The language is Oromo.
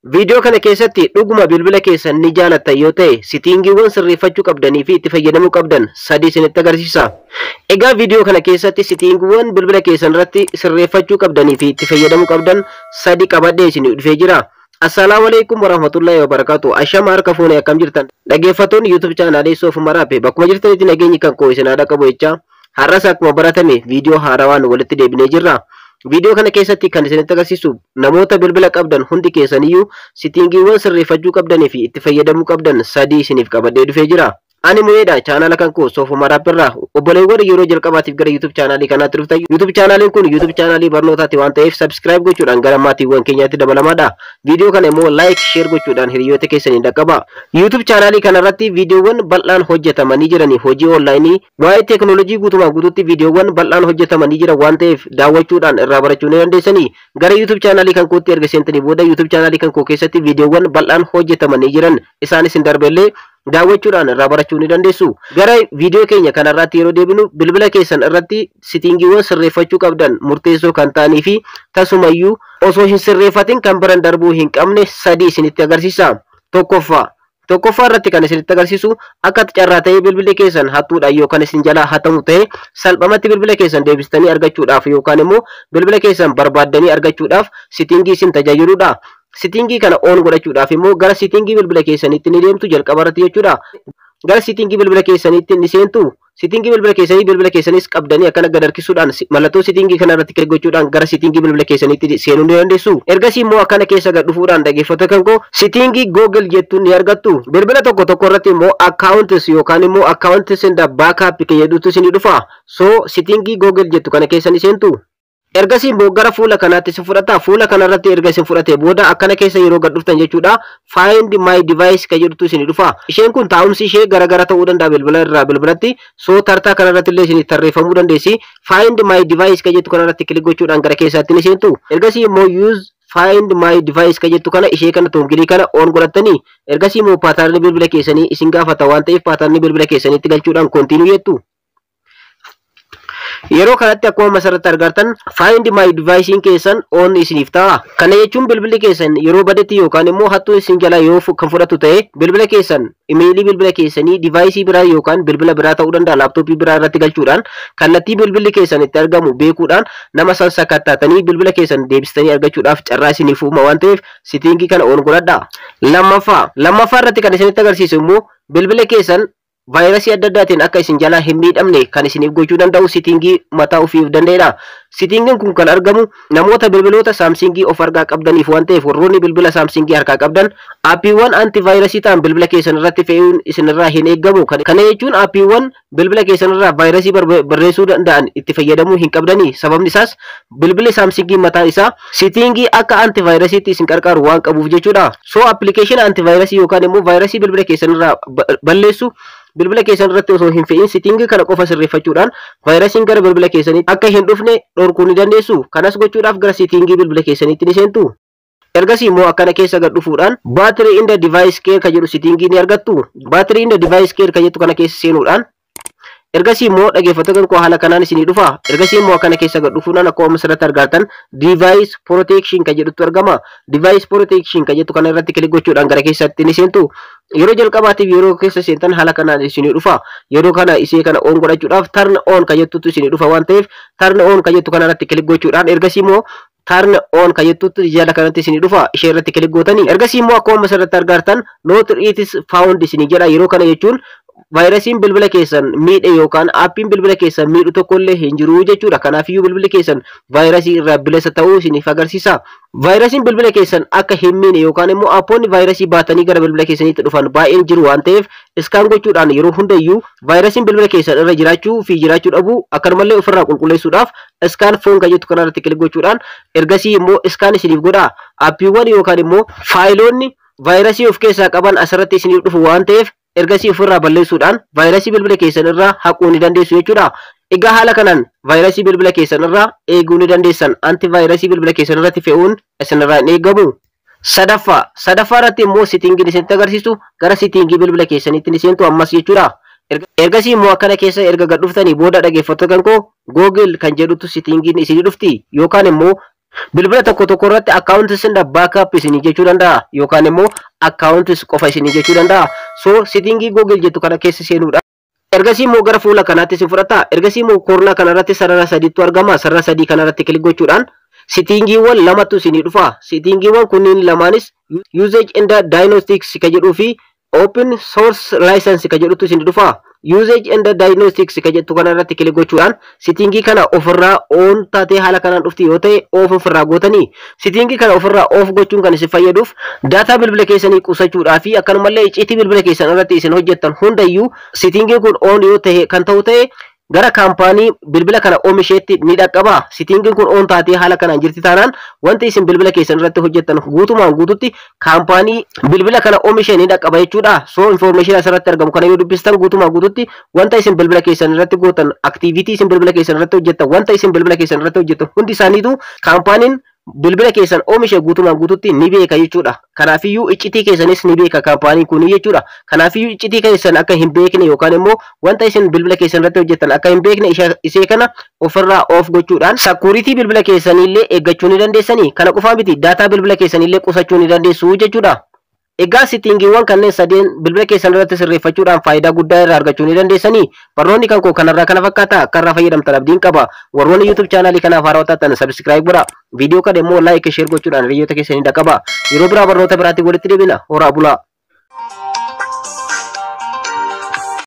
Viidiyoo kana keessatti dhuguma bilbila keessan ni jaalattan yoo ta'e, settingiiwwan sirreeffachuu qabdanii fi itti fayyadamuu qabdan sadii isinitti agarsiisa. Egaa viidiyoo kana keessatti settingiiwwan bilbila keessan irratti sirreeffachuu qabdanii fi itti fayyadamuu qabdan sadi qabadhee isin dhufee jira. Assalaamu alaikum warahmatullahi wabarakatuh. Ashama, harka fuunee, akkam jirtan? Dhaggeeffattoonni YouTube chaanaalee Soof Maraape, bakkuma jirtanitti nageenyi kan koo isin haadha qabu jechaa, har'as akkuma baratame viidiyoo haarawaan walitti deebinee jirra. Viidiyoo kana keessatti kan isinitti agarsiisu, namoota bilbila qabdan hundi keessaniyyuu settingiiwwan sirreeffachuu qabdanii fi itti fayyadamuu qabdan sadii isiniif qabadhee dhufee jira. Ani Mu'eedha, chaanaala kan koo Soof Maraap irraa. Obboleewwan yeroo jalqabaatiif gara YouTube chaanaalii kanaatti dhuftan, YouTube chaanaaliin kun YouTube chaanaalii barnootaati waan ta'eef, subscribe gochuudhaan gara maatiiwwan keenyaatti dabalamaadha. Viidiyoo kana immoo like, share gochuudhaan hiriyoota keessaniin dhaqqaba. YouTube chaanaalii kanarratti viidiyoowwan bal'aan hojjetamanii jiranii, hojii onlaayinii, waa'ee teekinooloojii guutumaan guutuutti viidiyoowwan bal'aan hojjetamanii jiran waan ta'eef, daawwachuudhaan irraa barachuu ni dandeessanii. Gara YouTube chaanaalii kan kootti erga seentanii booda, YouTube chaanaalii kan koo keessatti viidiyoowwan bal'aan hojjetamanii jiran isaanis hin darbellee daawwachuudhaan irraa barachuu ni dandeessu. Gara viidiyoo keenya kanarratti yeroo deebinu, bilbila keessan irratti settingiiwwan sirreeffachuu qabdan murteessoo kan ta'anii fi tasumayyuu osoo hin sirreeffatin kan biran darbuu hin qabne sadii isinitti agarsiisa. Tokkoffaa irratti kan isinitti agarsiisu, akka carraa ta'ee bilbilli keessan hattuudhaan yookaan isin jalaa hatamu ta'e, salphumatti bilbila keessan deebistanii argachuudhaaf yookaan immoo bilbila keessan barbaaddanii argachuudhaaf settingii isin tajaajiludha. Settingii kana on godhachuudhaaf immoo gara settingii bilbila keessaniitti ni deemtu jalqaba irratti jechuudha. Gara settingii bilbila keessaniitti ni seentu. Settingii bilbila keessanii, bilbila keessanis qabdanii akkana gad harkisuudhaan mallattoo settingii kana irratti click gochuudhaan gara settingii bilbila keessaniitti seenuu ni dandeessu. Ergasii immoo akkana keessa gad dhufuudhaan, dhaggeeffattoota kan koo, settingii Google jettuun ni argattu. Bilbila tokko tokko irratti immoo accounts yookaan immoo accounts and backup kan jedhutu isinii dhufa. So settingii Google jettu kana keessa ni seentu. Ergasii immoo gara fuula kanaatti isin fudhata. Fuula kanarratti erga isin fudhate booda, akkana keessa yeroo gad dhuftan jechuudha. Find my device kan jedhutu isin dhufa. Isheen kun taa'umsi ishee garagara ta'uu danda'a bilbila irraa bilbilatti. So tartaa kanarratti illee isin tarreeffamuu dandeessi. Find my device kan jettu kanarratti click gochuudhaan gara keessaatti ni seentu. Ergasii immoo use find my device kan jettu kana, ishee kana, toggle kana on godhattanii, ergasii immoo patternii bilbila keessanii isin gaafata waan ta'eef, patternii bilbila keessaniitti galchuudhaan continue jettu. Yeroo kanatti akkuma asirratti argartan, find my device keessan on isiniif ta'a. Kana jechuun bilbilli keessan yeroo badetti yookaan immoo hattuun isin jalaa yoo kan fudhatu ta'e, bilbila keessan, imeelii bilbila keessanii device biraa yookaan bilbila biraa ta'uu danda'a, laaptooppii biraa irratti galchuudhaan kallattii bilbilli keessan itti argamu beekuudhaan nama san sakattaatanii bilbila keessan deebistanii argachuudhaaf carraa isiniif uuma waan ta'eef, settingii kana on godhadha. Lammaffaa irratti kan isinitti agarsiisu immoo, bilbila keessan vaayirasii adda addaatiin akka isin jalaa hin miidhamne kan isiniif gochuu danda'u settingii mataa ofiif danda'edha. Settingiin kun kan argamu namoota bilbiloota Samsungii of harkaa qabdaniif waan ta'eef, warroonni bilbila Samsungii harkaa qabdan aappiiwwan antivaayirasii ta'an bilbila keessan irratti fe'uun isinirraa hin eeggamu. Kana jechuun aappiiwwan bilbila keessan irraa vaayirasii barreessuu danda'an itti fayyadamuu hin qabdanii. Sababni isaas bilbilli Samsungii mataa isaa settingii akka antivaayirasiitti isin qarqaaru waan qabuuf jechuudha. So appilikeeshina antivaayirasii yookaan immoo vaayirasii bilbila keessan irraa balleessu bilbila keessan irratti osoo hin fe'in, settingii kana qofa sirreeffachuudhaan vaayirasiin gara bilbila keessaniitti akka hin dhufne dhorkuu ni dandeessu. Kanas gochuudhaaf gara settingii bilbila keessaniitti ni seentu. Ergasii immoo akkana keessa gad dhufuudhaan battery and device care kan jedhu settingii ni argattu. Battery and device care kan jettu kana keessa seenuudhaan, ergasii immoo, dhaggeeffattoota koo, haala kanaan isinii dhufa. Ergasii immoo akkana keessa gad dhufuudhaan akkuma asirratti argattan, device protection kan jedhutu argama. Device protection kan jettu kana irratti click gochuudhaan gara keessatti ni seentu. Yeroo jalqabaatiif yeroo keessa seentan haala kanaan isinii dhufa. Yeroo kana isee kana on godhachuudhaaf turn on kan jettutu isinii dhufa waan ta'eef, turn on kan jettu kana irratti click gochuudhaan, ergasii immoo turn on kan jettutti jala kanatti isinii dhufa, ishee irratti click gootanii, ergasii immoo akkuma asirratti argartan no threats found isinii jedha. Yeroo kana jechuun vaayirasiin bilbila keessan miidhe yookaan aappiin bilbila keessan miidhu tokkollee hin jiru jechuudha. Kanaafiyyuu bilbilli keessan vaayirasii irraa bilisa ta'uu isiniif agarsiisa. Vaayirasiin bilbila keessan akka hin miine yookaan immoo aappoonni vaayirasii baatanii gara bilbila keessaniitti dhufan baay'een jiru waan ta'eef, scan gochuudhaan yeroo hundayyuu vaayirasiin bilbila keessan irra jiraachuu fi jiraachuu dhabuu akkanumallee ofirraa qulqulleessuudhaaf scan phone kan jettu kanarratti click gochuudhaan, ergasii immoo scan isiniif godha. Aappiiwwan yookaan immoo faayiloonni vaayirasii of keessaa qaban asirratti isiniif dhufu waan ta'eef, ergasii ofirraa balleessuudhaan vaayirasii bilbila keessan irraa haquu ni dandeessu jechuudha. Egaa haala kanaan vaayirasii bilbila keessan irraa eeguu ni dandeessan. Anti vaayirasii bilbila keessan irratti fe'uun isinirraa hin eegamu. Sadaffaa irratti immoo settingiin isinitti agarsiisu, gara settingii bilbila keessaniitti ni seentu ammas jechuudha. Ergasii immoo akkana keessa erga gad dhuftanii booda, dhaggeeffattoota kan koo, Google kan jedhutu settingiin isinii dhufti yookaan immoo Bilbila tokko tokko irratti "accounts and backup" isinii jechuu danda'a yookaan immoo "accounts" qofa isinii jechuu danda'a. So setting Google jettu kana keessa seenuudha. Ergasii immoo gara fuula kanaatti isin fudhata. Ergasii immoo koornaa kanarratti sarara sadiitu argama. Sarara sadii kanarratti click gochuudhaan settingiiwwan lamatu isinii dhufa. Settingiiwwan kunniin lamaanis "usage and diagnostics" ka jedhuu fi "open source license" ka jedhutu isinii dhufa. "Usage and diagnostics" ka jettu kanarratti click gochuudhaan settingii kana ofirraa on taatee haala kanaan dhufti yoo ta'e, off ofirraa gootanii. Settingii kana ofirraa off gochuun kan isin fayyaduuf data bilbila keessanii qusachuudhaa fi akkanumallee icciitii bilbila keessan irratti isin hojjettan hundayyuu settingiin kun on yoo ta'e kan ta'u ta'e gara kaampaanii bilbila kana oomisheetti ni dhaqqaba. Settingiin kun on taatee haala kanaan jirti taanaan, wanti isin bilbila keessan irratti hojjettan guutumaan guututti kaampaanii bilbila kana oomishee ni dhaqqaba jechuudha. So information asirratti argamu kana yoo dubbistan, guutumaan guututti wanta isin bilbila keessan irratti gootan, activity isin bilbila keessan irratti hojjettan, wanta isin bilbila keessan irratti hojjettan hundi isaaniitu kaampaaniin bilbila keessan oomishe guutumaan guututti ni beeka jechuudha. Kanaafiyyuu iccitii keessanis ni beeka kaampaaniin kun jechuudha. Kanaafiyyuu iccitii keessan akka hin beekne yookaan immoo wanta isin bilbila keessan irratti hojjettan akka hin beekne isee kana ofirraa off gochuudhaan security bilbila keessaniillee eeggachuu ni dandeessanii. Kana qofaa miti, data bilbila keessaniillee qusachuu ni dandeessu jechuudha. Egaa settingiiwwan kanneen sadeen bilbila keessan irratti sirreeffachuudhaan faayidaa guddaa irraa argachuu ni dandeessanii. Barnoonni kan koo kanarraa kana fakkaata. Akka irraa fayyadamtan abdiin qaba. Warroonni YouTube channelii kanaaf haarawaa taatan subscribe godhaa. Viidiyoo kana immoo like, share gochuudhaan hiriyoota keessanii dhaqqaba. Yeroo biraa barnoota biraatti walitti deebina. Horaa bulaa.